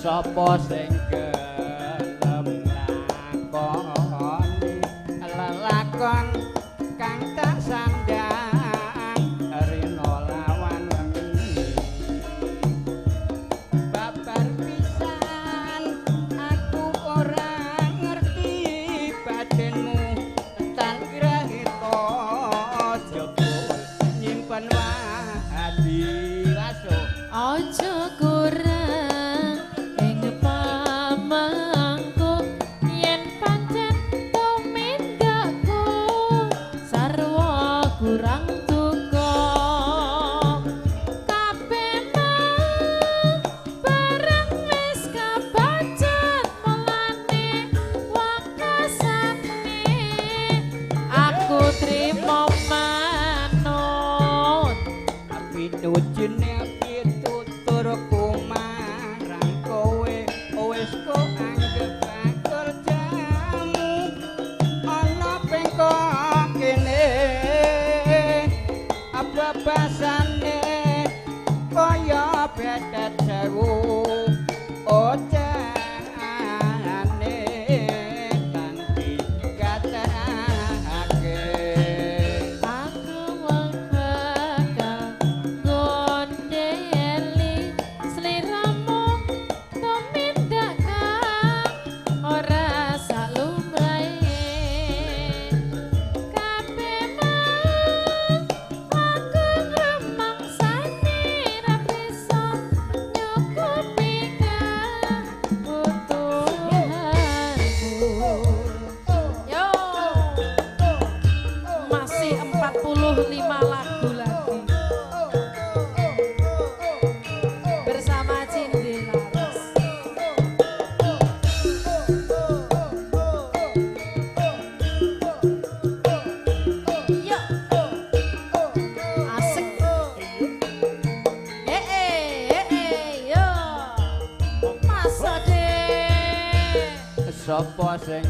Sapa sing gelem nglakoni lelakon kang tak sandang rina lawan wengi babar pisan aku ora ngerti batinmu tan grahita jebul nyimpen wadi laso aja kurang basane kaya betet sewu ocehane tan dikatekake aku wong bakal gondeli sliramu tumindak kang ora salumrahe kabeh masih 45 lagu lagi bersama Cinde Laras. Yo, asik. Yo, masa deh. Sapa sing